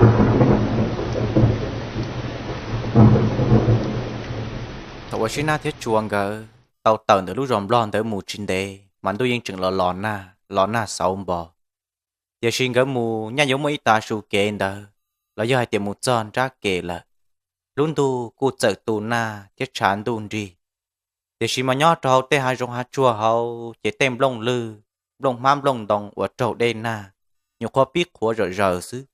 Thaum uas Sib Nab thiab Tsua nkawd tau tawm ntawm lub zos Nplog ntawd mus tsis ntev mas ntuj yeej tseem los los nag, los nag xauv npo. Tiam sis nkawd mus nyaj yuav muaj ib tav su kev ntawd, los yog hais tias mus txog nrab ke lawm, lub ntuj kuj txawm tu nag thiab tshav ntuj nrig. Tiam sis mas nyob rau hauv tej hav zoov hav tsuag hauv ces tej nplooj lwg, nplooj hmab nplooj ntoo uas raug dej nag nyuam qhuav pib qhuav zom zaws xwb.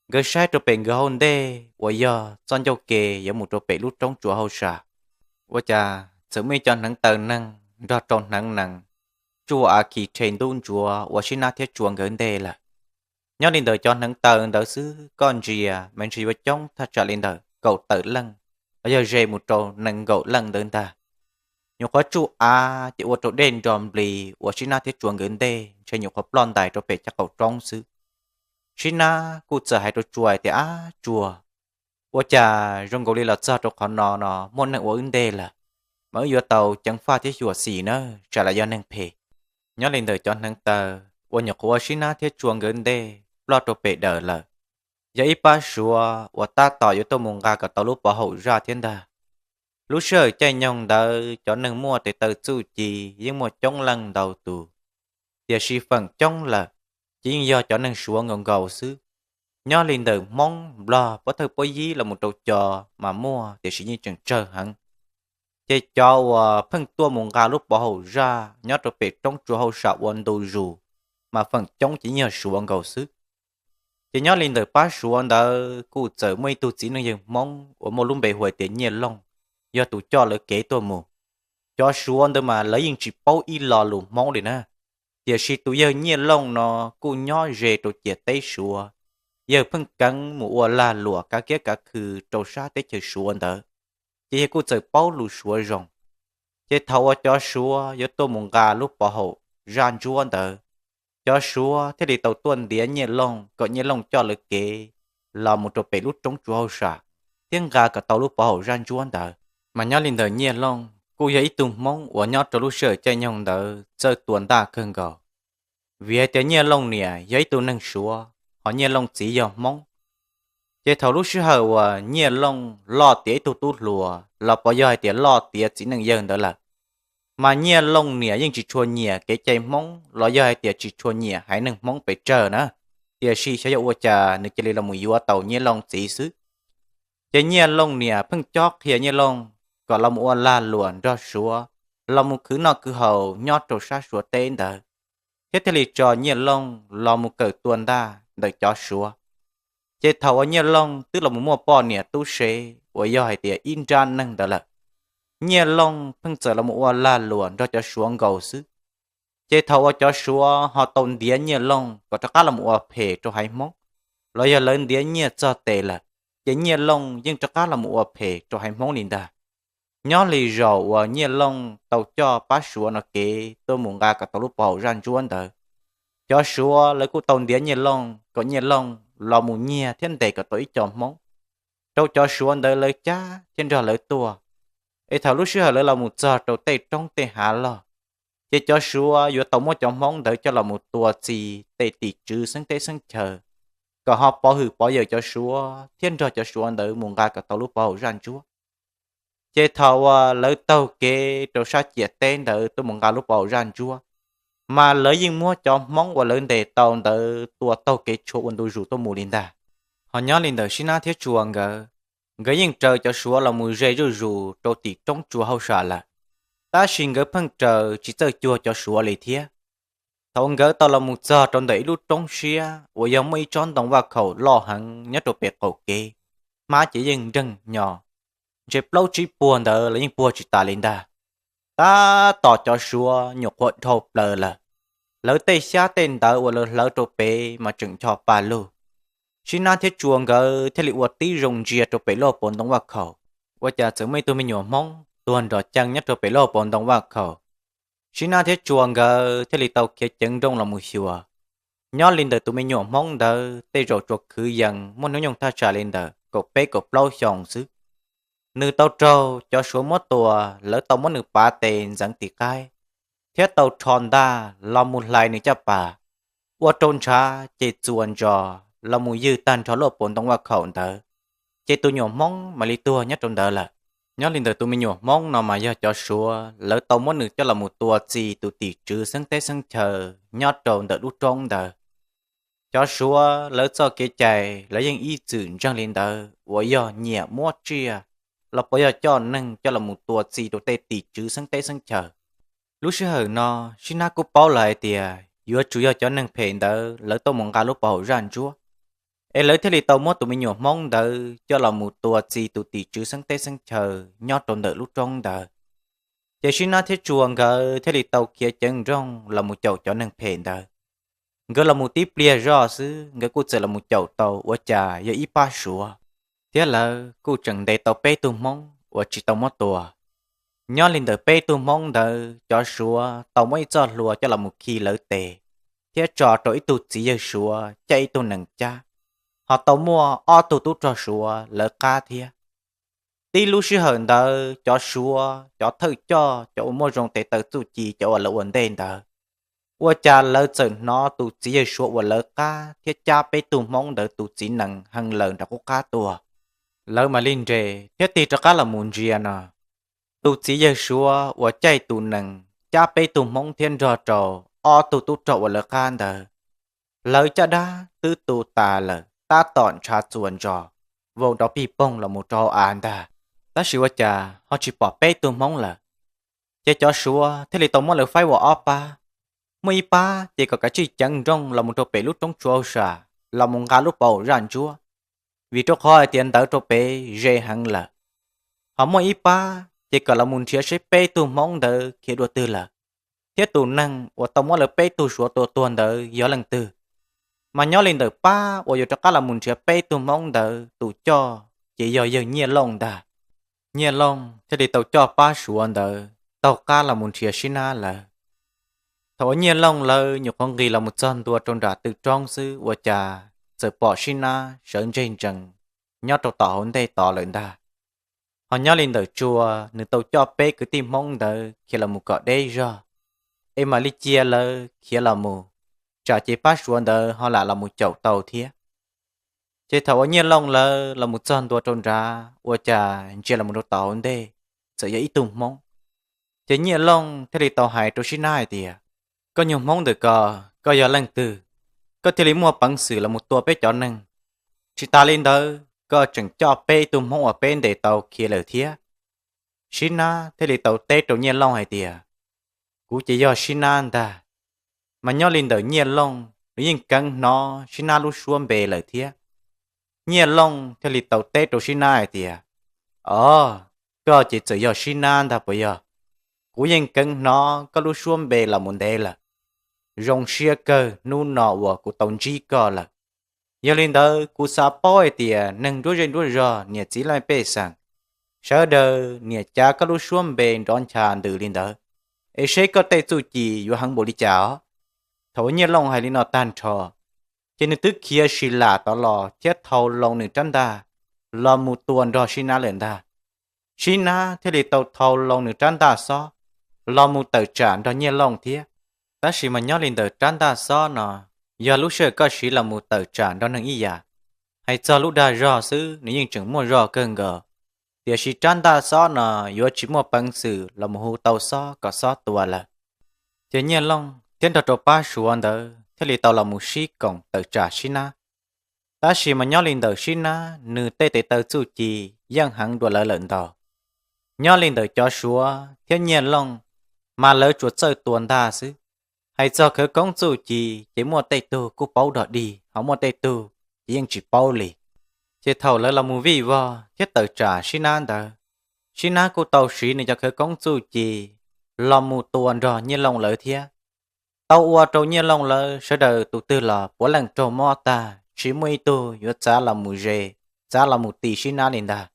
Nkawd saib rau pem nkawd hauv ntej uas yog txoj ncauj ke yuav mus rau pem lub roob tsua hauj sam, ua cas txawm muaj ib co hneev taw neeg nrog rau hneev nees tsuj a khi rhe ntub ntsuav ua Sib Nab thiab Tsua nkawd ntej lawm. Nyob li ntawm cov hneev taw ntawd xwb koj ntsia mas ntshe yuav coob thaj tsam li ntawm kaum tawm leej, los yog ze mus rau nees nkaum leej ntawd ntag. Nyuam qhuav tsuj av ces ua rau dej nro nplis ua Sib Nab thiab Tsua nkawd ntej ntshe nyuam qhuav ploj ntais rau pem caj qaum roob xwb. Sib Nab kuj txawm hais rau Tsua tias, Ab Tsua, ua cas zoo nkaus li los txog rau qhov no no muaj neeg ua wb ntej lawm, mas wb yuav tau ceev faj thiab xyuam xim na, tsam los yog neeg phem. Nyob li ntawm cov hneev taw uas nyuam qhuav ua Sib Nab thiab Tsua nkawd ntej ploj rau pem daws lawm, yog ib pab Suav uas tab tom yuav tuaj mus nqa kom tau lub pov haum zaj thiab ntag. Lub sij hawm caij nyoog ntawd cov neeg muaj tes taw txuj ci yeej muaj coob leej ntau tus, tiam sis feem coob lawm ces yeej yog cov neeg Suav nkaus nkaus xwb. Nyob li ntawm Hmoob, Nplog, Pob Thawj Pob Yib los mus rau Co mas muaj tiam sis yeej tseem tsawg heev. Ces cov uas pheej tuaj mus nqa lub pov haum zaj nyob rau pem roob tsua hauj sam ua ntu zus mas feem coob ces yeej yog Suav nkaus xwb. Ces nyob li ntawm pab Suav ntawd kuj txawm muaj ib tug txiv neej yawg Hmoob uas muaj lub npe hu tias Nyiaj Looj, yog tus coj lawv kev tuaj mus. Cov Suav ntawd mas lawv yeej tsis paub ib lo lus Hmoob li na, tiam sis tus yawg Nyiaj Looj no kuj nyob ze rau ciam teb Suav, yawg pheej keev mus ua lag luam kav kiab kav khw rau sab teb chaws Suav ntawd, ces yawg kuj txawm paub lus Suav zoo. Ces thaum uas cov Suav yuav tuaj mus nqa lub pov haum zaj ntsuab ntawd, cov Suav thiaj li tau tuaj ntiav Nyiaj Looj kom Nyiaj Looj coj lawv kev los mus rau pem lub roob tsua hauj sam thiab nqa kom tau lub pov haum zaj ntsuab ntawd. Mas nyob li ntawm Nyiaj Looj kuj yog ib tug Hmoob uas nyob rau lub sij hawm caij nyoog ntawd txawj tua ntaj kawg nkaus, vim hais tias Nyiaj Looj niam yog ib tug neeg Suav, ho Nyiaj Looj txiv yog Hmoob. Ces thaum lub sij hawm uas Nyiaj Looj loj tiav ib tug tub hluas los puas yog hais tias loj tiav txiv neej yawg ntawd lawm, mas Nyiaj Looj niam yeej tsis tshua nyiam kev cai Hmoob los yog hais tias tsis tshua nyiam haiv neeg Hmoob pes tsawg na, tiam sis xyov yog ua cas nws cia li los mus yuav tau Nyiaj Looj txiv xwb. Ces Nyiaj Looj niam pheej cob qhia Nyiaj Looj kom los mus ua lag luam nrog Suav, los mus khwv noj khwv haus nyob rau sab Suav teb ntawd, thiab thiaj li tso Nyiaj Looj los mus kawm tua ntaj ntawm cov Suav. Ces thaum uas Nyiaj Looj twb los mus muaj poj niam tub se uas yog hais tias ib nrab neeg ntawd lawm, Nyiaj Looj pheej txawm los mus ua lag luam nrog cov Suav nkaus xwb. Ces thaum uas cov Suav ho tau ntiav Nyiaj Looj kom rov qab los mus ua phem rau haiv Hmoob, los yog lawv ntiav nyiaj txog tes lawm, ces Nyiaj Looj yeej rov qab los mus ua phem rau haiv Hmoob li ntag. Nyob li zaum uas Nyiaj Looj tau coj pab Suav no kev tuaj mus nqa kom tau lub pov haum zaj ntsuab ntawd, cov Suav lawv kuj tau ntiav Nyiaj Looj kom Nyiaj Looj los mus nyiag thiab ntes kom tau ib co Hmoob rau cov Suav ntawd lawv cab thiab nrog lawv tuaj. Es thaum lub sij hawm lawv los mus txog rau tej roob tej hav loj, ces cov Suav yuav tau muab cov Hmoob ntawd coj los mus tua txi tej tim tswv xeeb teb xeeb chaw, kom ho pov hwm pov yawm cov Suav thiab nrog cov Suav ntawd mus nqa kom tau lub pov haum zaj ntsuab. Ces thaum uas lawv taug kev rau sab ciam teb ntawd tuaj mus nqa lub pov haum zaj ntsuab, mas lawv yeej muab cov Hmoob uas lawv ntes tau ntawd tua taug kev tshuav ua ntu zus tuaj mus li ntag. Ho nyob li ntawm Sib Nab thiab Tsua nkawd, nkawd yeej raws cov Suav los mus ze zuj zus rau tim roob tsua hauj sam lawm, tab sis nkawd pheej raws tsis txawj cuag cov Suav li thiab. Thaum nkawd tau los mus txog rau ntawm ib lub roob siab uas yog muaj ib tsob ntoo vaj khaum loj heev nyob rau pem qaum kev, hmab ces yeej nreeg nyo, ntshe plaub tsib puag ntawd los yeej puag tsis tas li ntag. Tab tom cov Suav nyuam qhuav dhau plaws lawm, lawv tej xyab tej ntawv uas lawv hlawv rau pem mas tseem ncho pa lug. Sib Nab thiab Tsua nkawd thiaj li ua tib zoo ntsia rau pem lub hauv paus ntoo vaj khaum, ua cas txawm muaj ib tug me nyuam Hmoob tuag nrov ceev nyob rau pem lub hauv paus ntoo vaj khaum. Sib Nab thiab Tsua nkawd thiaj li tau khiav ceev nrooj los mus xyuas. Nyob li ntawm tus me nyuam Hmoob ntawd tej zaum tsuas khwv yees muaj hnub nyoog thaj tsam li ntawm kaum peb kaum plaub xyoos xwb. Nws tau raug cov Suav muab tua, lawv tau muab nws pav tes ntxeev tim qaib, thiab tau rho ntaj los mus hlais nws caj pas, ua rau ntshav ces txuas ntsos los mus ywg tag nrho luaj puas ntoo vaj khaum ntawd, ces tus nyuam Hmoob mam li tuag nyob rau ntawd lawm. Nyob li ntawm tus me nyuam Hmoob no mas yog cov Suav lawv tau muab nws coj los mus tua txi tus tim tswv xeeb teb xeeb chaw nyob rau ntawm lub roob ntawd. Cov Suav lawv txoj kev cai lawv yeej ib txwm ntseeg li ntawd uas yog nyiam muab tsiaj los puas yog coj neeg coj los mus tua txi rau tej tim tswv xeeb teb xeeb chaw. Lub sij hawm no Sib Nab kuj paub lawm hais tias yuav tsum yog cov neeg phem ntawd lawv tuaj mus nqa lub pov haum zaj ntsuab, es lawv thiaj li tau muab tus me nyuam Hmoob ntawd coj los mus tua txi tus tim tswv xeeb teb xeeb chaw nyob rau ntawm lub roob ntawd. Ces Sib Nab thiab Tsua nkawd thiaj li tau khiav ceev nrooj los mus caum cov neeg phem ntawd. Nkawd los mus tib pliag zoj xwb nkawd kuj txawm los mus caum tau ua cas yog ib pab Suav, thiab lawv kuj tseem ntes tau peb tug Hmoob uas tsis tau muab tua. Nyob li ntawm peb tug Hmoob ntawd cov Suav tau muab ib txoj hlua coj los mus khi lawv tes, thiab tso rau ib tug txiv yawg Suav caij ib tug nees cab, ho tau muaj ob tug tub rog Suav lawv qab thiab. Tib lub sij hawm ntawd cov Suav cov thawj coj cov uas muaj zoo tes taw txuj ci cov uas lawv ua ntej ntawd, ua cas lawv txawm hnov tus txiv yawg Suav uas lawv qab thiab cab peb tug Hmoob ntawd tus txiv nees hee laws nram qub qab tuaj. Lawv mam li nres thiab tig rov qab los mus ntsia no, tus txiv yawg Suav uas caij tus nees cab peb tug Hmoob thiab nrog rau ob tug tub rog uas lawv qab ntawd, lawv caj dab twb tu tas lawm tab tom ntshav txuas ntsos, vau nrov pig poog los mus rau hauv av ntag. Tab sis ua cas ho tsis pom peb tug Hmoob lawm. Ces cov Suav thiaj li tau muab lawv faib ua ob pab. Muaj ib pab ces kom kav tsij ceev nrooj los mus rau pem lub roob tsua hauj sam los mus nqa lub pov haum zaj ntsuab, vim rau qhov hais tias ntawd rau pem ze heev lawm. Ho muaj ib pab ces kom los mus nrhiav seb peb tug Hmoob ntawd khiav dua twg lawm, thiab tus neeg uas tau muab lawv peb tug Suav tua tuag ntawd yog leej twg. Mas nyob li ntawm pab uas yuav rov qab los mus nrhiav peb tug Hmoob ntawd tus coj ces yog yawg Nyiaj Looj ntag. Nyiaj Looj thiaj li tau coj pab Suav ntawd taug qab los mus nrhiav Sib Nab lawv. Thaum uas Nyiaj Looj lawv nyuam qhuav nqis los mus txog ntua rau nram tw roob xwb ua cas txawm pom Sib Nab sawv ntseg ntsees nyob rau tom hauv ntej tod lawm ntag. Ho nyob li ntawm Tsua, nws tau coj peb kwv tij Hmoob ntawd khiav los mus kom deb zog, es mam li cia lawv khiav los mus, tsam ces pab Suav ntawd ho lam los mus caum tau thiab. Ces thaum uas Nyiaj Looj lawv los mus txog ntua rau nrad ua cas ntsia los mus rau tom hauv ntej, txawm yog ib tug Hmoob. Ces Nyiaj Looj thiaj li tau hais rau Sib Nab hais tias, koj nyuag Hmoob ntawm ko, koj yog leej twg, koj thiaj li muaj peev xwm los mus tua peb cov neeg? Tsis tas li ntawd koj tseem coj peb tug Hmoob uas peb ntes tau khiav lawm thiab. Sib Nab thiaj li tau teb rau Nyiaj Looj hais tias, kuv ces yog Sib Nab ntag. Mas nyob li ntawm Nyiaj Looj, nws yeej keev hnov Sib Nab lub suab npe lawm thiab. Nyiaj Looj thiaj li tau teb rau Sib Nab hais tias, o, koj ces txawm yog Sib Nab ntag puas yog? Kuv yeej keev hnov koj lub suab npe los mus ntev lawm. Zoo siab kawg hnub no uas kuv tau ntsib koj lawm. Yog li ntawd kuv xav paub hais tias neeg nruab zej nruab zog, niam txiv leej pej xeem, sawv daws niam cav koj lub suab npe nrov ncha ntws li ntawd, es seb koj tej txuj ci yuav heev npaum li cas os. Thaum uas Nyiaj Looj hais li no tag nrho, ces nws twb khiav si lam tod los thiab thau loo nws rab ntaj los mus tua nrog Sib Nab lawm ntag. Sib Nab thiaj li tau thau loo nws rab ntaj xob los mus tawm tsam nrog Nyiaj Looj thiab. Tab sis mas nyob li ntawm rab ntaj xob no, yog lub sij hawm koj siv los mus tawm tsam nrog neeg ib yam. Hais txog lub dag zog xwb nws yeej tseem muaj zog kawg nkaus, tiam sis rab ntaj xob no yuav tsis muaj peev xwm los mus hu tau xob kom xob tua lawm. Ces Nyiaj Looj thiab nrog rau pab Suav ntawd thiaj li tau los mus sib koom tawm tsam Sib Nab. Tab sis mas nyob li ntawm Sib Nab nws tej tes taw txuj ci yeej heev dua lawv lawm ntau. Nyob li ntawm cov Suav thiab Nyiaj Looj, mas lawv tsuas txawj tua ntaj xwb. Hais txog khawv koob txuj ci ces muaj tej tug kuj paub dog dig, ho muaj tej tug ces yeej tsis paub li. Ces thaum lawv los mus vij vog thiab tawm tsam Sib Nab ntawd, Sib Nab kuj tau siv nws cov khawv koob txuj ci los mus tua nrog Nyiaj Looj lawv thiab. Tau ua rau Nyiaj Looj lawv sawv daws tus twg los puav leej raug mob tag, tsis muaj ib tug yuav txav los mus ze, txav los mus ti Sib Nab li ntag.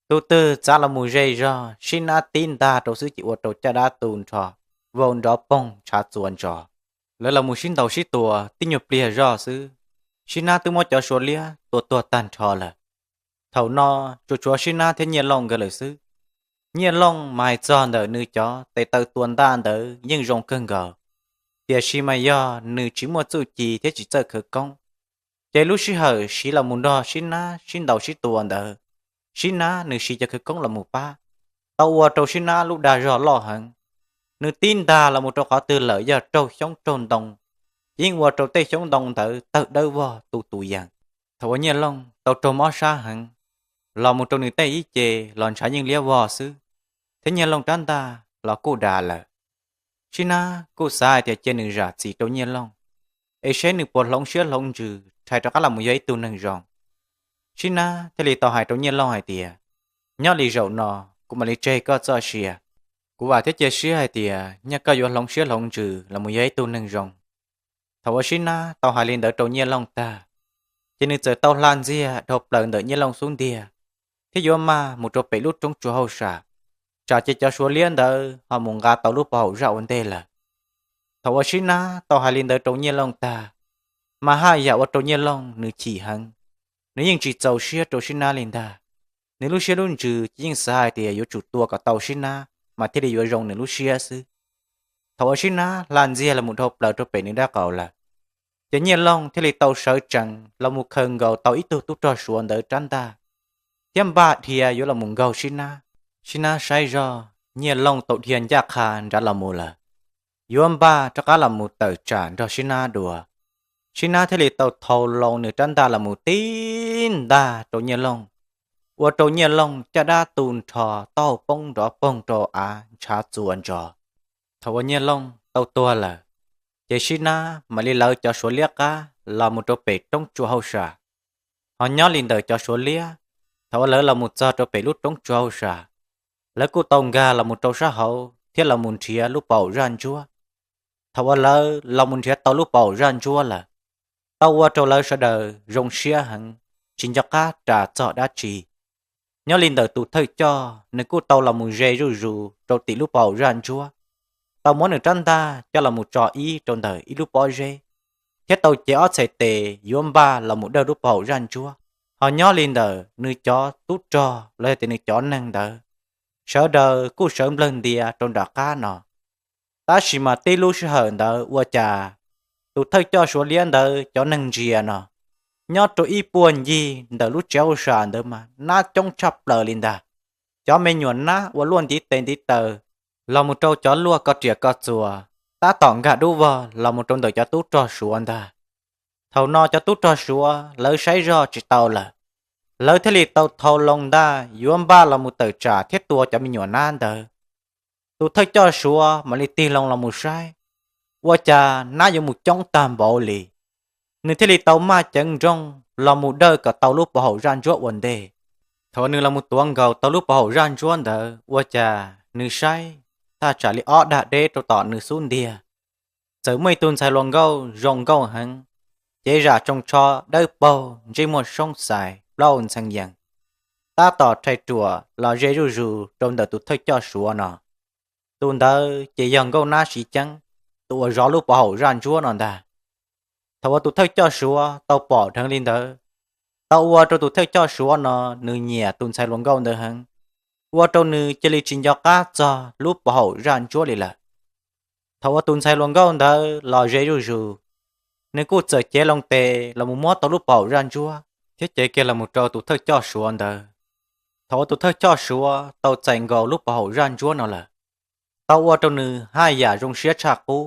Tus twg txav los mus ze zog, Sib Nab tib ntag rau xwb ces ua rau caj dab tu nrho, vau nrov poog ntshav txuas ntsos. Lawv los mus sib ntaus sib tua tib nyuag pliag zog xwb, Sib Nab twb muab cov Suav liab tua tuag tag nrho lawm. Thaum no tsuas tshuav Sib Nab thiab Nyiaj Looj nkawd lawm xwb. Nyiaj Looj mas hais txog ntawm nws cov tes taw tua ntaj ntawd yeej zoo kawg nkaus, tiam sis mas yog nws tsis muaj txuj ci thiab tsis txawj khawv koob. Ces lub sij hawm siv los mus nrog Sib Nab sib ntaus sib tua ntawd, Sib Nab nws siv cov khawv koob los mus pab, tau ua rau Sib Nab lub dag zog loj heev. Nws tib ntag los mus rau qhov twg lawm yog raug xyoob raug ntoo, ces yeej ua rau tej xyoob ntoo ntawd tawg dawb vog tu tus yees. Thaum uas Nyiaj Looj tau raug mob sab heev, los mus rau nws tej ib ce los ntshav yeej liab vog xwb, thiab Nyiaj Looj rab ntaj los kuj dav lawm. Sib Nab kuj xav hais tias cia nws zam txim rau Nyiaj Looj, es seb nws puas hloov siab hloov ntsws rhais rov qab los mus yog ib tug neeg zoo. Sib Nab thiaj li tau hais rau Nyiaj Looj hais tias, nyob li zaum no, kuv mam li tseg koj txoj sia. Kuv vam thiab cia siab hais tias nyaj koj yuav hloov siab hloov ntsws los mus yog ib tug neeg zoo. Thaum uas Sib Nab tau hais li ntawd rau Nyiaj Looj tag, ces nws txawm tau hla ntxiag dhau plaws ntawm Nyiaj Looj xub ntiag, thiab yuav maj mus rau pem lub roob tsua hauj sam, tsam ces cov Suav liab ntawd ho mus nqa tau lub pov haum zaj ua ntej lawm. Thaum uas Sib Nab tau hais li ntawd rau Nyiaj Looj tag, mas haj yam ua rau Nyiaj Looj nws chim heev. Nws yeej tsis txaus siab rau Sib Nab li ntag. Nws lub siab lub ntsws ces yeej xav hais tias yuav tsum tua kom tau Sib Nab mas thiaj li yuav zoo nws lub siab xwb. Thaum uas Sib Nab hla ntxiag los mus dhau plaws rau pem nws dab qaum lawm, ces Nyiaj Looj thiaj li tau sawv tsees los mus khaws nkaus tau ib tug tub rog Suav ntawd rab ntaj, thiab npaj dhia yuav los mus nkaug Sib Nab. Sib Nab saib zoj, Nyiaj Looj tau dhia ncaj qha nrad los mus lawm, yuav npaj rov qab los mus tawm tsam nrog Sib Nab dua. Sib Nab thiaj li tau thau loo nws rab ntaj los mus tib ntaj rau Nyiaj Looj, ua rau Nyiaj Looj caj dab tu nrho, taub hau poob nrov poog rau av ntshav txuas ntsos. Thaum uas Nyiaj Looj tau tuag lawm, ces Sib Nab mam li lawv cov Suav liab qab los mus rau pem roob tsua hauj sam. Ho nyob li ntawm cov Suav liab, thaum uas lawv los mus txog rau pem lub roob tsua hauj sam, lawv kuj tau nkag los mus rau sab hauv thiab los mus nrhiav lub pov haum zaj ntsuab. Thaum uas lawv los mus nrhiav tau lub pov haum zaj ntsuab lawm, tau ua rau lawv sawv daws zoo siab heev, tsis nco qab ras txog dab tsi. Nyob li ntawm tus thawj coj, nws kuj tau los mus ze zuj zus rau tim lub pov haum zaj ntsuab, tau muab nws rab ntaj coj los mus tso ib rau ntawm ib lub pob zeb, thiab tau cev ob txhais tes yuav npaj los mus dawj lub pov haum zaj ntsuab. Ho nyob li ntawm nws cov tub rog los yog tias nws cov neeg ntawd, sawv daws kuj sawv nplawg ntias rau nram qab no. Tab sis mas tib lub sij hawm ntawd ua cas tus thawj coj Suav liab ntawd cov neeg ntsia no, nyob rau ib puag ncig ntawm lub tsev hauj sam ntawd mas nab coob tshaj plaws li ntag. Cov me nyuam nab ua luaj ntiv tes ntiv taw los mus rau cov luaj ko riam ko txuas, tab tom nkag dub vog los mus rau ntawm cov tub rog Suav ntag. Thaum no cov tub rog Suav lawv saib zoj tsis tau lawm, lawv thiaj li tau thau loo ntaj yuav npaj los mus tawm tsam thiab tua cov me nyuam nab ntawd. Tus thawj coj Suav mam li tig loo los mus saib, ua cas nab yuav mus coob tag npaum li. Nws thiaj li tau maj ceev nrooj los mus dawj kom tau lub pov haum zaj ntsuab ua ntej. Thaum uas nws los mus tuav nkaus tau lub pov haum zaj ntsuab ntawd ua cas nws saib thaj tsam li ob dag deb rau tom nws xub ntiag, txawm muaj ib tug ntxhais hluas nkauj zoo nkauj heev, cev zam tsoos tsho dawb paug, ntsej muag soob xais, plaub ntxhee yees, tab tom rhais ruam los ze zuj zus rau ntawm tus thawj coj Suav no. Tus ntawd ces yog Nkauj Nab Siv Ceeb, tus uas zov lub pov haum zaj ntsuab no ntag. Thaum uas tus thawj coj Suav tau pom dheev li ntawd, tau ua rau tus thawj coj Suav no nws nyiam tus ntxhais hluas nkauj ntawd heev, ua rau nws cia li tsis nco qab txog lub pov haum zaj ntsuab li lawm. Thaum uas tus ntxhais hluas nkauj ntawd los ze zuj zus, nws kuj txawm cev loo tes los mus muab tau lub pov haum zaj ntsuab thiab cev kiag los mus rau tus thawj coj Suav ntawd. Thaum uas tus thawj coj Suav tau txais nkaus lub pov haum zaj ntsuab no lawm, tau ua rau nws haj yam zoo siab tshaj qub.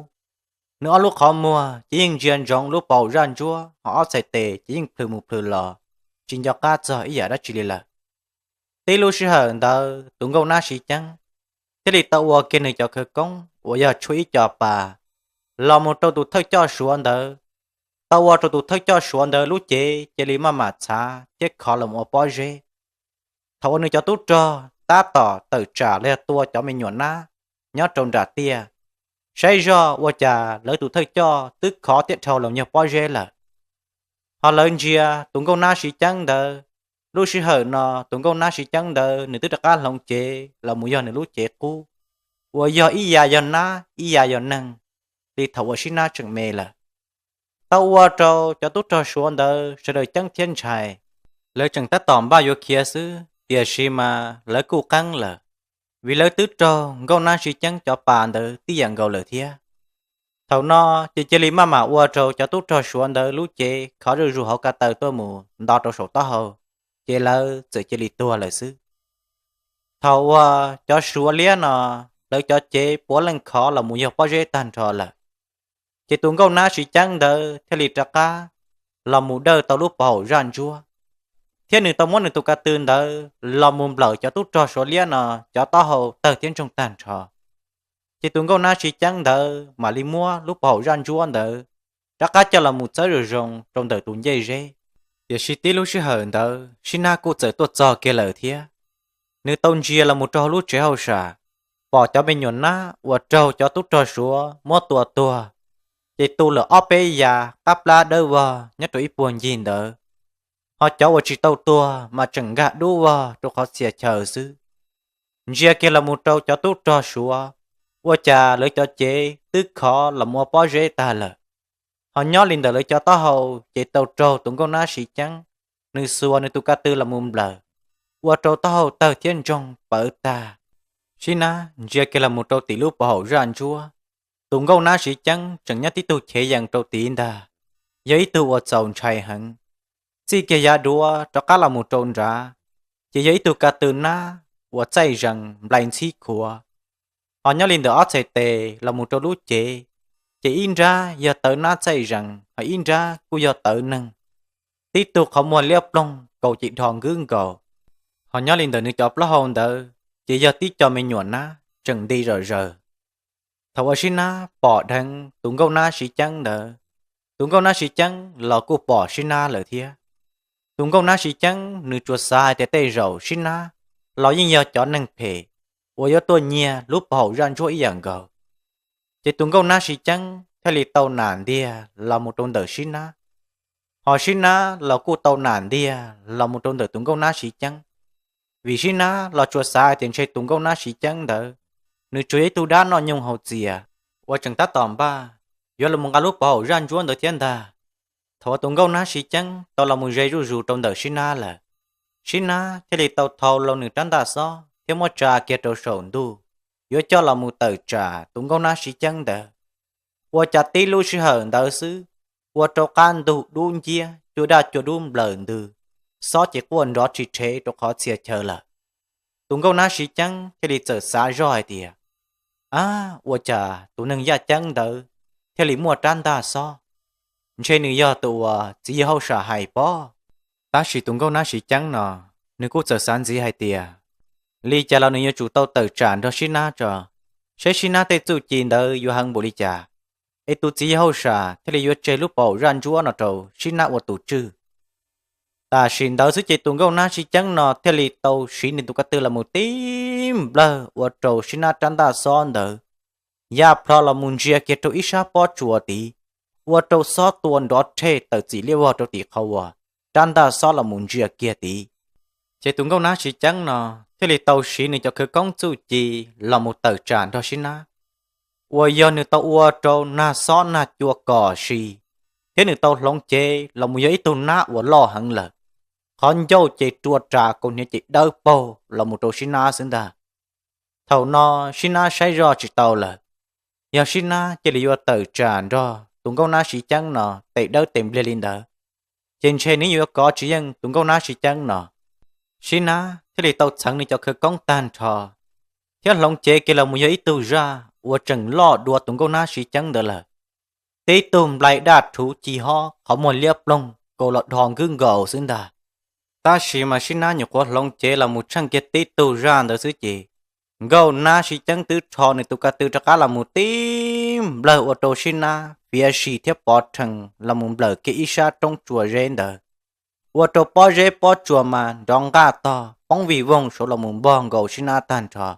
Nws ob lub qhov muag ces yeej ntsia ntsoov lub pov haum zaj ntsuab, ho ob txhais tes ces yeej plhws mus plhws los, tsis nco qab txog ib yam dab tsi li lawm. Tib lub sij hawm ntawd tus Nkauj Nab Siv Ceeb thiaj li tau ua kiag nws cov khawv koob uas yog tshuab ib co pas los mus rau tus thawj coj Suav ntawd, tau ua rau tus thawj coj Suav ntawd lub cev cia li maj mam txhav thiab khov los ua pob zeb. Thaum uas nws cov tub rog tab tom tawm tsam los yog tua cov me nyuam nab nyob rau nram tiaj, saib zoj ua cas lawv tus thawj coj twb khov thiab dhau los nyuag pob zeb lawm. Ho lawv ntsia tus Nkauj Nab Siv Ceeb ntawd, lub sij hawm no tus Nkauj Nab Siv Ceeb ntawd nws twb rov qab hloov cev los mus yog nws lub cev qub, uas yog ib yav yog nab ib yav yog neeg, li thaum uas Sib Nab tseem me lawm. Tau ua rau cov tub rog Suav ntawd sawv daws ceeb thiab ntshai, lawv tseem tab tom npaj yuav khiav xwb, tiam sis mas lawv kuj qeeb lawm, vim lawv twb raug Nkauj Nab Siv Ceeb cov pas ntawd tib yam nkaus lawm thiab. Thaum no ces cia li maj mam ua rau cov tub rog Suav ntawd lub cev khov zuj zus hauv ko taw tuaj mus nto rau saum taub hau, ces lawv txawm cia li tuag lawm xwb. Thaum uas cov Suav liab no lawv cov cev puav leej khov los mus yog pob zeb tag nrho lawm, ces tus nkauj nab siv ceeb ntawd thiaj li rov qab los mus dawj tau lub pov haum zaj ntsuab, thiab nws tau muab nws tus ko tw ntawd los mus nplawm cov tub rog Suav liab no cov taub hau tawg thiab ntsoog tag nrho. Ces tus nkauj nab siv ceeb ntawd mam li muab lub pov haum zaj ntsuab ntawd rov qab coj los mus txawb zoo zoo rau ntawm tus ncej zeb. Tiam sis tib lub sij hawm ntawd Sib Nab kuj txawm tuaj txog kiag lawm thiab. Nws tau ntsia los mus rau hauv lub tsev hauj sam, pom cov me nyuam nab uas raug cov tub rog Suav muab tua tuag, ces tu lawm ob peb yas qab plab dawb vog nyob rau ib puag ncig ntawd. Ho cov uas tsis tau tuag mas tseem nkag dub vog rau qhov txhia chaw xwb. Ntsia kiag los mus rau cov tub rog Suav, ua cas lawv cov cev twb khov los mus ua pob zeb tag lawm. Ho nyob li ntawm lawv cov taub hau ces tau raug tus nkauj nab siv ceeb, nws xuas nws tus ko tw los mus nplawm, ua rau taub hau tawg thiab ntsoog pawv tag. Sib Nab ntsia kiag los mus rau tim lub pov haum zaj ntsuab, tus nkauj nab siv ceeb tseem nyob tib tug chev yees rau tid ntag, yog ib tug uas txaus ntshai heev. Txij kiag yav duav rov qab los mus rau nrad, ces yog ib tug ko tw nab uas txaij zees nplai ntxhib khuav. Ho nyob li ntawm ob txhais tes los mus rau lub cev, ces ib nrab yog tawv nab txaij zees, ho ib nrab kuj yog tawv neeg. Tib tug qhov muag liab ploog, kaus ces dhos nkwb nkaus. Ho nyob li ntawm nws cov plaub hau ntawd, ces yog tib co me nyuam nab tseem nti zom zaws. Thaum uas Sib Nab pom dheev tus nkauj nab siv ceeb ntawd, tus nkauj nab siv ceeb los kuj pom Sib Nab lawm thiab. Tus nkauj nab siv ceeb nws tsuas xav hais tias tej zaum Sib Nab los yeej yog cov neeg phem uas yuav tuaj nyiag lub pov haum zaj ntsuab ib yam nkaus. Ces tus nkauj nab siv ceeb thiaj li tau nam ntiag los mus rau ntawm Sib Nab. Ho Sib Nab los kuj tau nam ntiag los mus rau ntawm tus nkauj nab siv ceeb, vim Sib Nab los tsuas xav hais tias ntshe tus nkauj nab siv ceeb ntawd, nws tsuas yog ib tug dab noj nyooj haus txias uas tseem tab tom npaj yuav los mus nqa lub pov haum zaj ntsuab ntawd thiab ntag. Thaum uas tus nkauj nab siv ceeb tau los mus ze zuj zus rau ntawm Sib Nab lawm, Sib Nab thiaj li tau thau los nws rab ntaj xob thiab muab tsa kiag rau saum ntuj, yuav coj los mus tawm tsam tus nkauj nab siv ceeb ntawd. Ua cas tib lub sij hawm ntawd xwb, ua rau qab ntug dub nciab, cua daj cua dub nplawm ntws, xob ces quaj nrov tsis rhev rau qhov txhia chaw lawm. Tus nkauj nab siv ceeb thiaj li txawm xav zoj hais tias, ab, ua cas tus neeg yaj ceeb ntawd thiaj li muaj rab ntaj xob? Ntshe nws yog tus uas txiv yawg hauj sam hais pob. Tab sis tus nkauj nab siv ceeb no, nws kuj txawm xav ntxiv hais tias, li cas los nws yuav tsum tau tawm tsam nrog Sib Nab tso, saib Sib Nab tej txuj ci ntawd yuav heev npaum li cas, es tus txiv yawg hauj sam thiaj li yuav tseg lub pov haum zaj ntsuab no rau Sib Nab ua tus tswj. Tam sim ntawd xwb ces tus nkauj nab siv ceeb no thiaj li tau siv nws tus ko tw los mus tib nplawg ua rau Sib Nab rab ntaj xob ntawd ya plho los mus ntsia kiag rau ib sab pob tsuas tid, ua rau xob tua nrov rhej tawm txim liab vog rau tim qhov uas rab ntaj xob los mus ntsia kiag tid. Ces tus nkauj nab siv ceeb no thiaj li tau siv nws cov khawv koob txuj ci los mus tawm tsam nrog Sib Nab, uas yog nws tau ua rau nag xob nag cua kom si, thiab nws tau hloov cev los mus yog ib tug nab uas loj heev lawm. Qhov ncauj ces rua ras, kaus hniav ces dawb paug los mus rau Sib Nab xwb ntag. Thaum no Sib Nab saib zoj tsis tau lawm, yog Sib Nab cia li yuav tawm tsam nrog tus nkauj nab siv ceeb no tes dawb tes npliag li ntawd, ces ntshe nws yuav kov tsis yeej tus nkauj nab siv ceeb no. Sib Nab thiaj li tau txheev nws cov khawv koob tag nrho, thiab hloov cev kiag los mus yog ib tug zaj uas tseem loj dua tus nkauj nab siv ceeb ntawd lawm. Tib tug nplai daj rhuv ci hob, qhov muag liab ploog, kaus los dhos nkwb nkaus xwb ntag. Tab sis mas Sib Nab nyuam qhuav hloov cev los mus tsheej kiag tib tug zaj ntawd xwb ces nkauj nab siv ceeb twb rho nws tus ko tw rov qab los mus tib nplawg ua rau Sib Nab fiav sim thiab pov rhees los mus nplawm kiag ib sab roob tsua zeb ntawd, ua rau pob zeb pob tsuas mas nrov nqaj tog poob vij voog saud los mus npog nkaus Sib Nab tag nrho.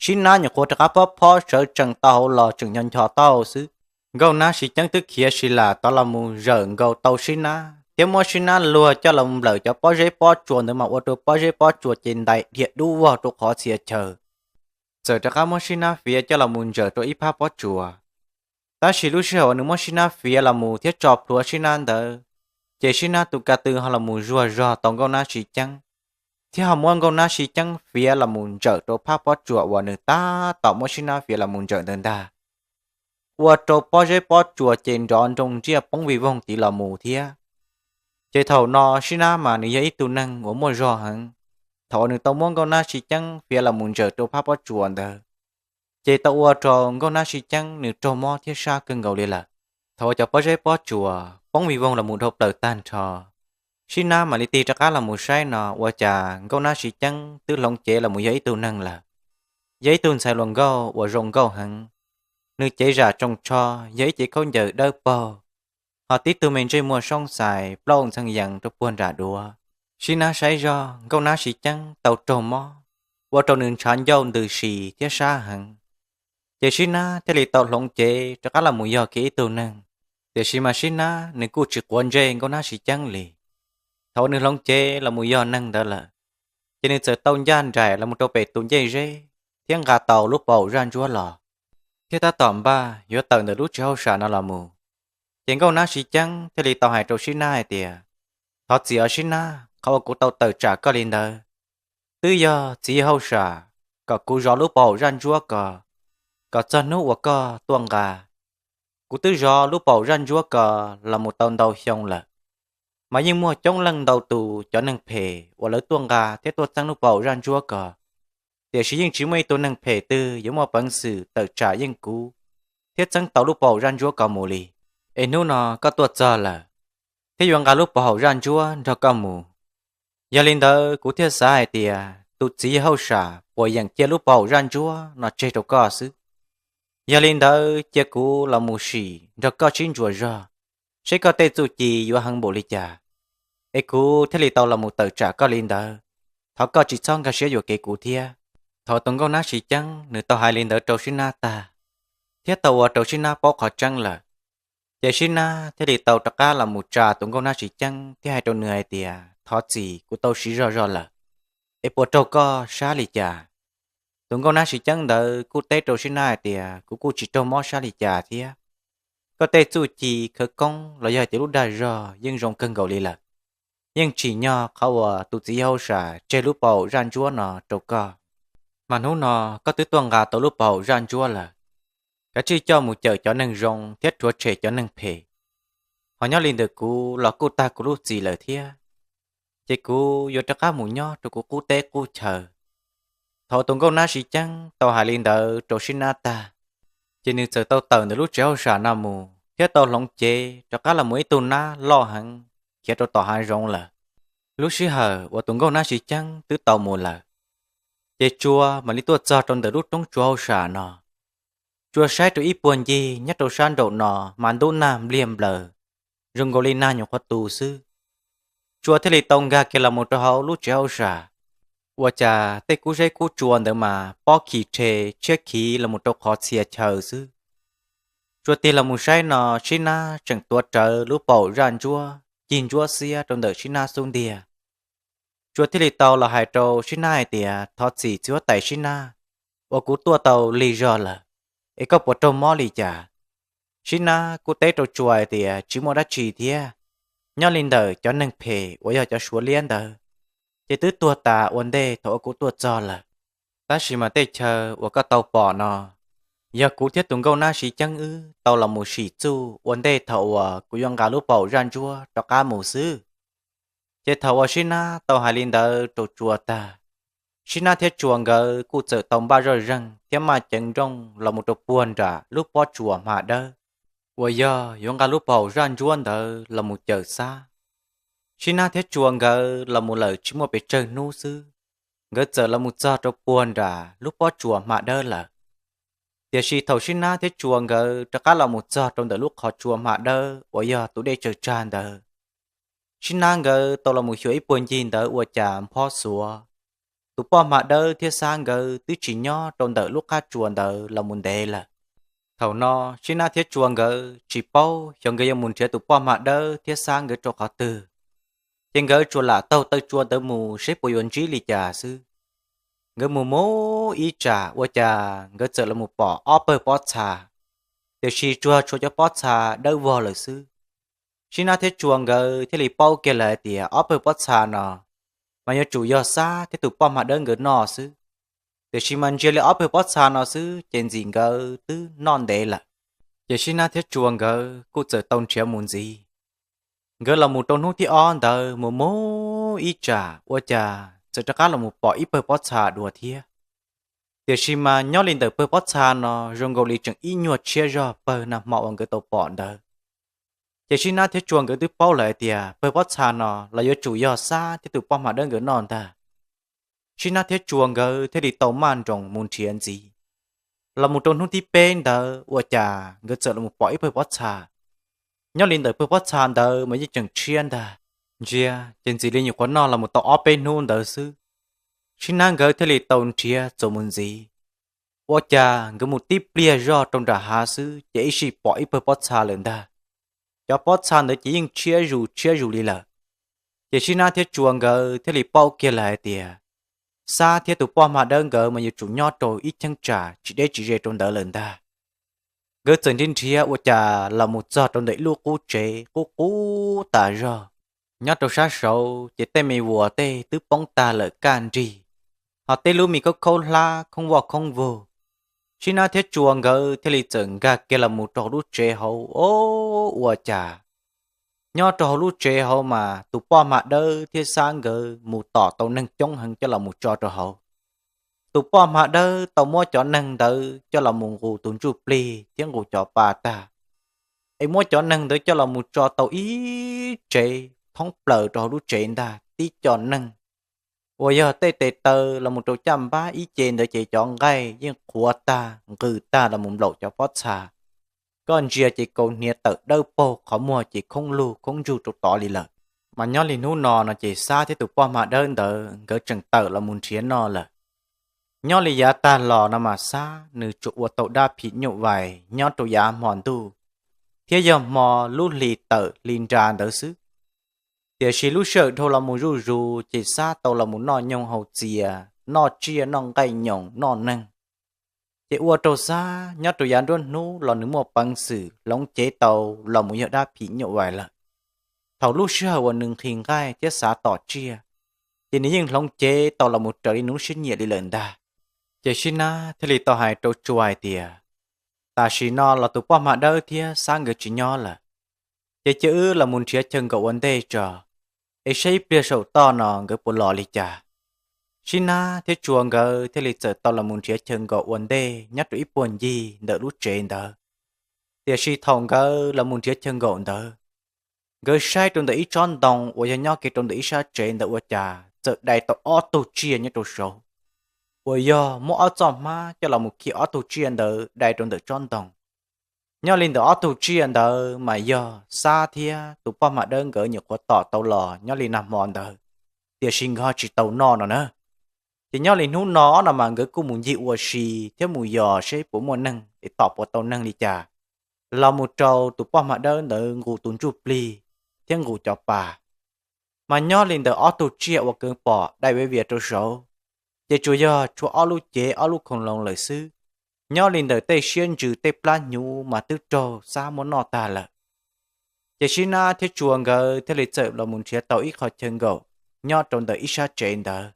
Sib Nab nyuam qhuav rov qab phob phob sawv tsees tau hauv los tseem nyo ncho taub hau xwb, nkauj nab siv ceeb twb khiav si las tod los mus zawm nkaus tau Sib Nab thiab muab Sib Nab luag coj los nplawm cov pob zeb pob tsuas ntawd mas ua rau pob zeb pob tsuas ces ntais dhia dub vog rau qhov txhia chaw. Txawm rov qab muab Sib Nab fiav coj los mus ntsawm rau ib phab pob tsuas. Tab sis lub sij hawm uas nws muab Sib Nab fiav los mus thiab tso plhuav Sib Nab ntawd, ces Sib Nab tus ko tw ho los mus zuag zog tau nkauj nab siv ceeb, thiab ho muab nkauj nab siv ceeb fiav los mus ntsawm rau phab pob tsuas uas nws tab tom muab Sib Nab fiav los mus ntsawm ntawd ntag. ua rau pob zeb pob tsuas ces nrov nroo ntsiaj poob vij voog tiv los mus thiab. Ces thaum no Sib Nab mas nws yog ib tug neeg uas muaj zog heev. Thaum uas nws tau muab Nkauj Nab Sib Ceeb fiav los mus ntsaws rau phab pob tsuas ntawd, ces tau ua rau Nkauj Nab Sib Ceeb nws raug mob thiab sab kawg nkaus li lawm. Thaum uas cov pob zeb pob tsuas poob vij voog los mus dhau plaws tag nrho, Sib Nab mam li tig rov qab los mus saib no ua cas Nkauj Nab Sib Ceeb twb hloov cev los mus yog ib tug neeg lawm. Yog ib tug ntxhais hluas nkauj uas zoo nkauj heev, nws cev zam tsoos tsho, yog ib cev khaub ncaws dawb paug, ho tib tug me ntsej muag soob xais plaub ntxhee yees rau puag nram duav. Sib Nab saib zog Nkauj Nab Sib Ceeb tau raug mob, ua rau nws ntshav ncauj ntws si thiab sab heev. Ces Sib Nab thiaj li tau hloov cev rov qab los mus yog kiag ib tug neeg. Tiam sis mas Sib Nab nws kuj tsis quav ntsej Nkauj Nab Sib Ceeb li. Thaum uas nws hloov cev los mus yog neeg ntawd lawm, ces nws txawm tau ncaj nraim los mus rau pem tus ncej zeb thiab nqa tau lub paus zaj ntsuab los, thiab tab tom npaj yuav tawm ntawm lub tsev hauj sam no los mus. Ces Nkauj Nab Sib Ceeb thiaj li tau hais rau Sib Nab hais tias, thov txim os Sib Nab, qhov uas kuv tau tawm tsam koj li ntawd twb yog txiv yawg hauj sam kom kuv zov lub paus zaj ntsuab ko, kom txog hnub uas koj tuaj nqa. Kuv twb zov lub paus zaj ntsuab ko los mus tau ntau xyoo lawm, mas yeej muaj coob leej ntau tus cov neeg phem uas lawv tuaj nqa thiab tuaj txeeb lub paus zaj ntsuab ko, tiam sis yeej tsis muaj ib tug neeg phem twg yuav muaj peev xwm tawm tsam yeej kuv thiab txeeb tau lub paus zaj ntsuab ko mus li. Es hnub no koj tuaj txog lawm, thiab yuav nqa lub paus zaj ntsuab nrog koj mus. Yog li ntawd kuv thiaj xav hais tias tus txiv yawg hauj sam puas yeem cia lub paus zaj ntsuab no tseg rau koj xwb. Yog li ntawd cia kuv los mus sim nrog koj sib ntsuas zog, seb koj tej txuj ci yuav heev npaum li cas, es kuv thiaj li tau los mus tawm tsam koj li ntawd. Thov koj tsis txhob nkag siab yuam kev kuv thiab. Thaum tus Nkauj Nab Sib Ceeb nws tau hais li ntawd rau Sib Nab tag, thiab tau ua rau Sib Nab paub qhov tseeb lawm, ces Sib Nab thiaj li tau rov qab los mus tsa tus Nkauj Nab Sib Ceeb thiab hais rau nws hais tias, thov txim, kuv tau siv zog zog lawm, es puas raug koj sab li cas? Tus Nkauj Nab Sib Ceeb ntawd kuj teb rau Sib Nab hais tias, kuv kuj tsis raug mob sab li cas thiab. Koj tej txuj ci khawv koob los yog tias lub dag zog yeej zoo kawg nkaus li lawm. Yeej tsim nyog qhov uas tus txiv yawg hauj sam tseg lub paus zaj ntsuab no rau koj. Mas hnub no koj twb tuaj nqa tau lub paus zaj ntsuab lawm, kav tsij coj mus cawm cov neeg zoo thiab rhuav tshem cov neeg phem. Ho nyob li ntawm kuv los kuj tag kuv lub txim lawm thiab, ces kuv yuav rov qab mus nyob rau kuv qub teb qub chaw. Thaum tus Nkauj Nab Sib Ceeb tau hais li ntawd rau Sib Nab tag, ces nws txawm tau tawm ntawm lub tsev hauj sam no mus thiab tau hloov cev rov qab los mus ib tug nab loj heev khiav rau tom hav zoov lawm. Lub sij hawm uas tus Nkauj Nab Sib Ceeb twb tau mus lawm, ces Tsua mam li tuaj txog rau ntawm lub roob tsua hauj sam no. Tsua saib rau ib puag ncig nyob rau sab nraum no mas ntub nag npliag nplaws, zoo nkaus li nag nyuam qhuav tu xwb. Tsua thiaj li tau nkag kiag los mus rau hauv lub tsev hauj sam, ua cas tej kub zeb kub tsua ntawd mas pob khi rhe tshiab khiv los mus rau qhov txhia chaw xwb. Tsua tig los mus saib no, Sib Nab tseem tuav rawv lub paum zaj ntsuab cig ntsuab xiab rau ntawm Sib Nab xub ntiag. Tsua thiaj li tau los hais rau Sib Nab hais tias, thov txim txiv huab tais Sib Nab, uas kuv tuaj tau lig zog lawm, es koj puas raug mob li cas? Sib Nab kuj teb rau Tsua hais tias, tsis muaj dab tsi thiab, nyob li ntawm cov neeg phem uas yog cov Suav liab ntawd, ces twb tuag tas ua ntej thaum uas kuv tuaj txog lawm. Tab sis mas tej chaw uas koj tau pom no, yog kuv thiab tus Nkauj Nab Sib Ceeb wb tau los mus sim txuj ua ntej thaum uas kuv yuav nqa lub paum zaj ntsuab rov qab mus xwb. Ces thaum uas Sib Nab tau hais li ntawd rau Tsua tag, Sib Nab thiab Tsua nkawd kuj txawm tau npaj zoj zeeg thiab maj ceev nrooj los mus rau puag nram lub pob tsuas hma dawb, uas yog yuav nqa lub paum zaj ntsuab ntawd los mus cawm Xab. Sib Nab thiab Tsua nkawd los mus lawm tsis muaj pes tsawg hnub xwb, nkawd txawm los mus txog rau puag nram lub pob tsuas hma dawb lawm. Tiam sis thaum Sib Nab thiab Tsua nkawd rov qab los mus txog rau ntawm lub qhov tsua hma dawb uas yog tus dej tsaws tsag ntawd, Sib Nab nkawd tau los mus xyuas ib puag ncig ntawd ua cas nphob xuav. Tus poj hma dawb thiab Xab nkawd twb tsis nyob rau ntawm lub qab tsua ntawd los mus ntev lawm. Thaum no, Sib Nab thiab Tsua nkawd tsis paub xyov nkawd yuav mus nrhiav tus poj hma dawb thiab Xab nkawd rau qhov twg, ces nkawd tsuas lam taug taw tsua ntawd mus seb puas yuav ntsib li cas xwb. Nkawd mus mus ib tsam ua cas nkawd txawm los mus pom ob pawg pob txha, tiam sis tsuas tshuav cov pob txha dawb vog lawm xwb. Sib Nab thiab Tsua nkawd thiaj li paub kiag lawm hais tias ob pawg pob txha no mas yuav tsum yog Xab thiab tus poj hma dawb nkawd noj xwb. Tiam sis mas ntsia li ob pawg pob txha no xwb ces ntxim nkawd twb noj ntev lawm. Ces Sib Nab thiab Tsua nkawd kuj txawm tau nrhiav mus ntxiv. Nkawd los mus rau hnub thib ob ntawd mus mus ib tsam ua cas txawm rov qab los mus pom ib pawg pob txha dua thiab. Tiam sis mas nyob li ntawm pawg pob txha no zoo nkaus li tseem ib nyuag tshiab zog pawg nag hmo uas nkawd tau pom ntawd. Ces Sib Nab thiab Tsua nkawd twb paub lawm hais tias pawg pob txha no los yuav tsum yog Xab thiab tus poj hma dawb nkawd noj ntag. Sib Nab thiab Tsua nkawd thiaj li tau maj nroos mus nrhiav ntxiv. Los mus rau hnub thib peb ntawd ua cas nkawd txawm los mus pom ib pawg pob txha. Nyob li ntawm pawg pob txha ntawd mas yeej tseem tshiab ntag. Ntsia ces ntxim li nyuam qhuav noj los mus tau ob peb hnub ntawd xwb. Sib Nab nkawd thiaj li tau nrhiav txuas mus ntxiv. Ua cas nkawd mus tib pliag zog rau nram hav xwb ces ib sij pom ib pawg pob txha lawm ntag. Cov pob txha ntawd ces yeej tshiab zus tshiab zus li lawm. Ces Sib Nab thiab Tsua nkawd thiaj li paub kiag lawm hais tias Xab thiab tus poj hma dawb nkawd mas yuav tsum nyob rau ib cheeb tsam tsis deb tsis ze rau ntawd lawm ntag. Nkawd txawm nrhiav nrhiav ua cas los mus txog rau ntawm ib lub qub tsev qub qub tas zog. Nyob rau sab saud ces tej me vuas tej twb poob tag lawm kaj nrig, ho tej lub me khaub khaub hlab khoob voj khoob vug. Sib Nab thiab Tsua nkawd thiaj li txawm nkag kiag los mus rau hauv lub tsev hauv. Ua cas nyob rau hauv lub tsev hauv mas tus poj hma dawb thiab Xab nkawd mus tom tau neeg coob heev coj los mus tso rau hauv. Tus poj hma dawb tau muab cov neeg ntawd coj los mus nqus tus ntsuj plig thiab nqus cov pa tag, es muab cov neeg ntawd coj los mus tso tau ib tsev thoob plaws rau hauv lub tsev ntag. Tib co neeg uas yog tej tes taw los mus rau caj npab ib ce ntawd ces cov nqaij yeej qhuav tag nqws tag los mus nplaum cov pob txha. Koj ntsia ces kaus hniav tawm dawb paug, qhov muag ces khoob lug khoob ntsug rau tod li lawm. Mas nyob li hnub no no ces Xab thiab tus poj hma dawb ntawd nkawd tseem tawm los mus nrhiav noj lawm. Nyob li yav tag los no mas Xab nws tsuas ua tau dab phim nyuj vais nyob rau yav hmo ntuj thiab yog hmo lub hli tawm hli nra ntawd xwb. Tiam sis lub sij hawm dhau los mus zuj zus ces Xab tau los mus noj nyoog haus txias, noj tsiaj noj nqaij nyoos noj neeg, ces ua rau Xab nyob rau yav nruab hnub los nws muaj peev xwm hloov cev tau los mus yog dab phim nyuj vais lawm. Thaum lub sij hawm uas nws nqhis nqaij thiab xav tom tsiaj, ces nws yeej hloov cev tau los mus raws li nws lub siab nyiam li lawm ntag. Ces Sib Nab thiaj li tau hais rau Tsua hais tias, tam sim no los tus poj hma dawb thiab Xab nkawd tsis nyob lawm, ces cia wb los mus nrhiav chaw nkaum ua ntej tso, es saib ib pliag saum toj no nkawd puas los li cas. Sib Nab thiab Tsua nkawd thiaj li txawm tau los mus nrhiav chaw nkaum ua ntej nyob rau ib puag ncig ntawm lub tsev ntawd. Tiam sis thaum nkawd los mus nrhiav chaw nkaum ntawd, nkawd saib rau ntawm ib tsob ntoo uas yog nyob kiag rau ntawm ib sab tsev ntawd ua cas txawm dai tau ob tug tsiaj nyob rau saud, uas yog muab ob txoj hmab coj los mus khi ob tug tsiaj ntawd dai rau ntawm tsob ntoo. Nyob li ntawm ob tug tsiaj ntawd mas yog Xab thiab tus poj hma dawb nkawd nyuam qhuav tom tau los nyob li nag hmo ntawd, tiam sis nkawd ho tsis tau noj no na. Ces nyob li hnub no no mas nkawd kuj mus ncig ua si thiab mus yos seb puas muaj neeg es tom puas tau neeg li cas, los mus rau tus poj hma dawb ntawd nqus tus ntsuj plig thiab nqus cov pas. Mas nyob li ntawm ob tug tsiaj uas nkawd pom dai viav vias rau saud, ces tsuas yog tshuav ob lub cev ob lub khoom loo lawm xwb. Nyob li ntawm tej siab ntsws tej plab hnyuv mas twb raug Xab muab noj tag lawm. Ces Sib Nab thiab Tsua nkawd thiaj li txawm los mus nrhiav tau ib qho chaw nkaum nyob rau ntawm ib sab tsev ntawd.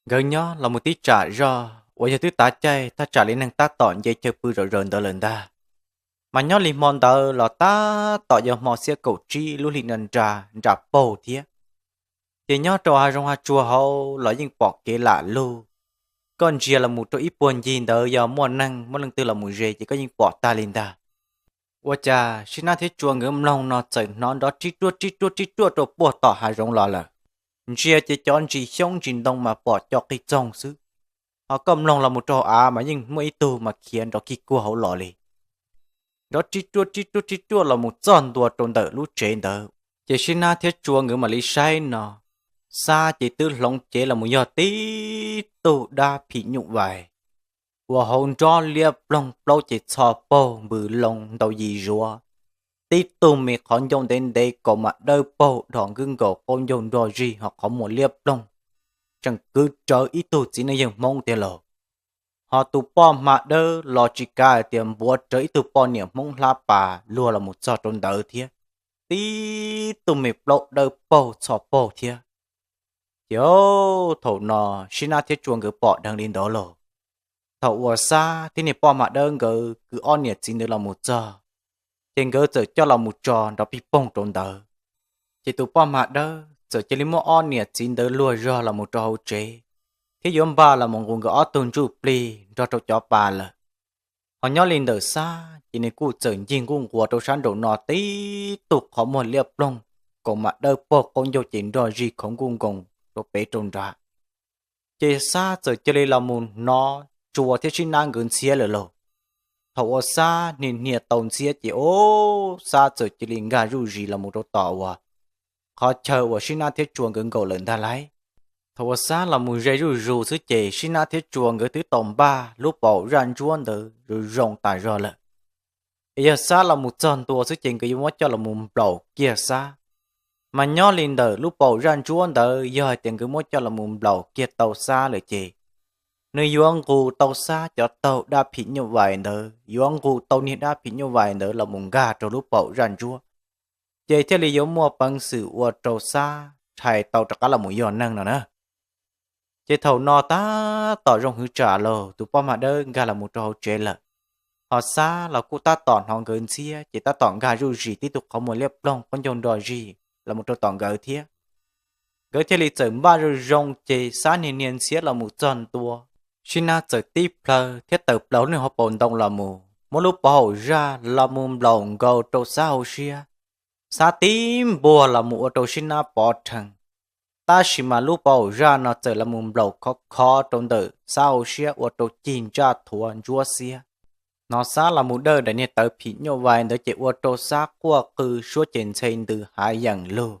Nkawd nyob los mus tib tsam zog uas yog twb tav caij thaj tsam li neeg tab tom nce chaw pw zom zaws ntawd lawm ntag. Mas nyob li hmo ntawd los tab tom yog hmo xiab kaum tsib lub hli nra nra paug thiab. Ces nyob rau hav zoov hav tsuag hauv los yeej pom kev lam lug. Koj ntsia los mus rau ib puag ncig ntawd yog muaj neeg muaj leej twg los mus ze ces koj yeej pom tag li ntag. Ua cas Sib Nab thiab Tsua nkawd mloog no txawm hnov nrov rib ruaj rib ruaj rib ruaj rau puag tom hav zoov los lawm. Ntsia ces cov ntsis xyoob ntsis ntoo mas pom co qig txoog xwb, ho koj mloog los mus rau av mas yeej muaj ib tug mas khiav nrov kig kuag hauv los li. Nrov rib ruaj rib ruaj rib ruaj los mus txog ntua rau ntawm lub tsev ntawd, ces Sib Nab thiab Tsua nkawd mam li saib no, Xab ces twb hloov cev los mus yog tib tug dab phim nyuj vais uas hauv nrob liab ploog, plaub ces txho paug npws loo ntau yim zuav, tib tug me qhov ncauj ntev ntev kaus mas dawb paug dhos nkwb nkaus qaub ncaug nrog zig ho qhov muag liab ploog, tseem kwv rawv ib tug txiv neej yawg Hmoob tiag lauj. Ho tus poj hma dawb los tsis kav hais tias npuav rawv ib tug poj niam Hmoob hlab pas luag los mus txog rau ntawd thiab, tib tug me plaub dawb paug txho paug thiab. Ces thaum no Sib Nab thiab Tsua nkawd pom dheev li ntawd lauj. Thaum uas Xab thiab niag poj hma dawb nkawd kwv ob niam txiv ntawd los mus txog, ces nkawd txawm coj los mus tso nrov pij poog rau ntawd. Ces tus poj hma dawb txawm cia li muab ob niam txiv ntawd luag zog los mus rau hauv tsev, thiab yuav npaj los mus nqus nkawd ob tug ntsuj plig nrog rau cov pas lawm. Ho nyob li ntawm Xab ces nws kuj txawm ncig nquj nquas rau sab nraum no tib tug qhov muag liab ploog, kaus mas dawb paug qaub ncaug ces nrog zig khov nkuj nkoos rau pem rau nrad. Ces Xab txawm cia li los mus hnov Tsua thiab Sib Nab nkawd ntxhiab lawm lauj. Thaum uas Xab hnia hnia tau ntxhiab ces o, Xab txawm cia li nkag zuj zus los mus rau tom uas qhov chaw uas Sib Nab thiab Tsua nkawd nkaum lawm ntag lauj. Thaum uas Xab los mus ze zuj zus xwb ces Sib Nab thiab Tsua nkawd twb tau npaj lub paum zaj ntsuab ntawd zoo zoo tas zog lawm. Es yog Xab los mus txog ntua xwb ces nkawd yuav muab coj los mus nplaum kiag Xab. Mas nyob li ntawm lub paum zaj ntsuab ntawd yog hais tias nkawd muab coj los mus nplaum kiag tau Xab lawm ces nws yuav nqus tau Xab cov taug dab phim nyuj vais ntawd, yuav nqus tau niag dab phim nyuj vais ntawd los mus nkag rau lub paum zaj ntsuab, ces thiaj li yuav muaj peev xwm ua rau Xab rhais tau rov qab los mus yog neeg no na. Ces thaum no tab tom zoo hwv tsam lauj, tus poj hma dawb nkag los mus rau hauv tsev lawm. Ho Xab los kuj tab tom hnov nkawd ntxhiab ces tab tom nkag zuj zus tib tug qhov muag liab ploog qaub ncaug nrog zig los mus rau tom nkawd thiab. Nkawd thiaj li txawm npaj zoo zoo ces Xab niag niag ntxhiab los mus txog ntua, Sib Nab txawm tib plhaw thiab tawm plaws lub niag hauv paus ntoo los mus muab lub paum zaj los mus nplaum nkaus rau Xab hauv siab. Xab tib npuag los mus ua rau Sib Nab pov rhees, tab sis mas lub paum zaj no txawm los mus nplaum khov khov rau ntawm Xab hauv siab ua rau cig ntsaj thuav ntsuab xiab. Hnov Xab los mus dawj daim niag tawv phim nyuj vais ntawd ces ua rau Xab quaj qw suab ces ntxhe ntws hav yeem lug.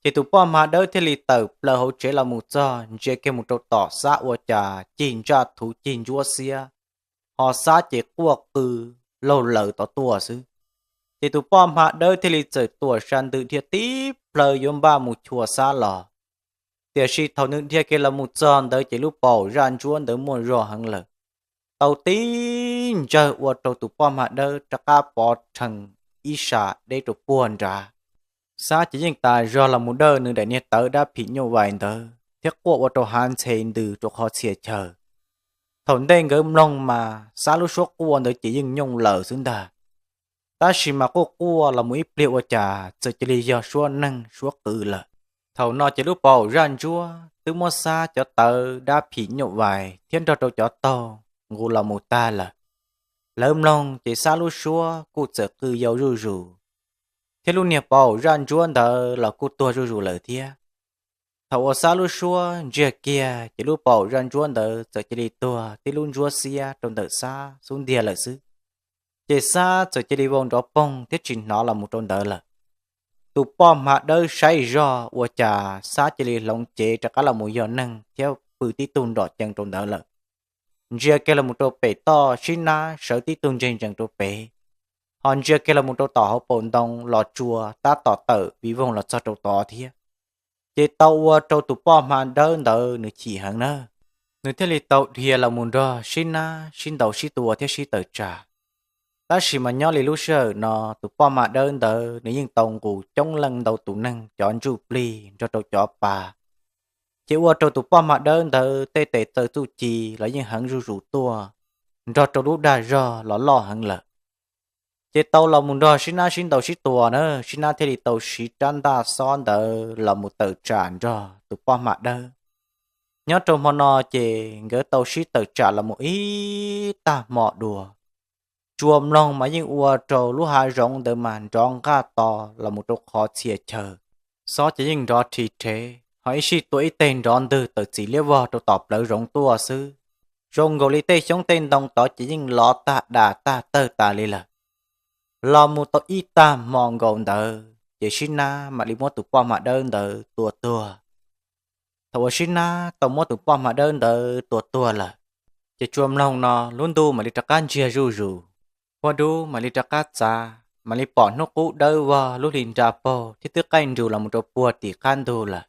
Ces tus poj hma dawb thiaj li tawm plaws hauv tsev los mus txog ntsia kiag mus rau tom Xab ua cas cig ntsaj thuav cig ntsuab xiab, ho Xab ces quaj qw laug lawm tom tuaj xwb. Ces tus poj hma dawb thiaj li txawm tuam sa ntws dhia tib plhaw yuav npaj mus chua Xab los. Tiam sis thaum nws dhia kiag los mus txog ntawd ces lub paum zaj ntsuab ntawd muaj zog heev lawm, tau tib ntsawg ua rau tus poj hma dawb rov qab pov rhees ib sab deb rau puag nrad. Xab ces yeej tas zog los mus dawj nws daim niag tawv dab phim nyuj vais ntawd thiab quaj ua rau hav ntxhe ntws rau qhov txhia chaw. Thaum ntej nkawd mloog mas Xab lub suab quaj ntawd ces yeej nyooj lawm xwb ntag. Tab sis mas quaj quaj los mus ib pliag ua cas txawm cia li yog suab neeg suab qw lawm. Thaum no ces lub paum zaj ntsuab twb muab Xab cov tawv dab phim nyuj vais thiab nrog rau cov taug nqus los mus tag lawm. Lawv mloog ces Xab lub suab kuj txawm qw yau zuj zus, thiab lub niag paum zaj ntsuab ntawd los kuj tuag zuj zus lawm thiab. Thaum uas Xab lub suab ntsiag kiag ces lub paum zaj ntsuab ntawd txawm cia li tuag tib lub ntsuab xiab rau ntawm Xab xub ntiag lawm xwb. Ces Xab txawm cia li vau nrov poog thiab tsis hnov los mus rau ntawd lawm. Tus poj hma dawb saib zog ua cas Xab cia li hloov cev rov qab los mus yog neeg thiab pw tib tug nrom cees rau ntawd lawm. Ntsia kiag los mus rau pem toj Sib Nab sawv tib tug ntseg ntsees rau pem, ho ntsia kiag los mus rau tom hauv paus ntoo los Tsua tab tom tawm viv voog los txog rau tod thiab. Ces tau ua rau tus poj hma dawb ntawd nws chim heev na, nws thiaj li tau dhia los mus nrog Sib Nab sib ntaus sib tua thiab sib tawm tsam. Tab sis mas nyob li lub sij hawm no tus poj hma dawb ntawd nws yeej tau nqus coob leej ntau tus neeg cov ntsuj plig nrog rau cov pas, ces ua rau tus poj hma dawb ntawd tej tes taw txuj ci los yeej heev zuj zus tuaj, nrog rau lub dag zog los loj heev lawm. Ces tau los mus nrog Sib Nab sib ntaus sib tua na, Sib Nab thiaj li tau siv rab ntaj xob ntawd los mus tawm tsam nrog tus poj hma dawb. Nyob rau hmo no ces nkawd tau sib tawm tsam los mus ib tag hmo dua. Tsua mloog mas yeej ua rau lub hav zoov ntawd mas nrov nqaj to los mus rau qhov txhia chaw. Xob ces yeej nrov rhi rhev, ho ib sij tua ib teg nrov ntwg tawm txim liab vog rau tom plawv zoov tuaj xwb. Zoo nkaus li tej xyoob tej ntoo tod ces yeej lov tag das tag tawg tas li lawm. Los mus tau ib tag hmo nkaus ntawd ces Sib Nab mam li muab tus poj hma dawb ntawd tua tuag. Thaum uas Sib Nab tau muab tus poj hma dawb ntawd tua tuag lawm, ces Tsua mloog no lub ntuj mam li rov qab ntsiag zuj zus, huab dub mam li rov qab txav, mam li pom hnub qub dawb vog lub hli nra paug thiab twb qaij nrus los mus rau puag tim qab ntug lawm.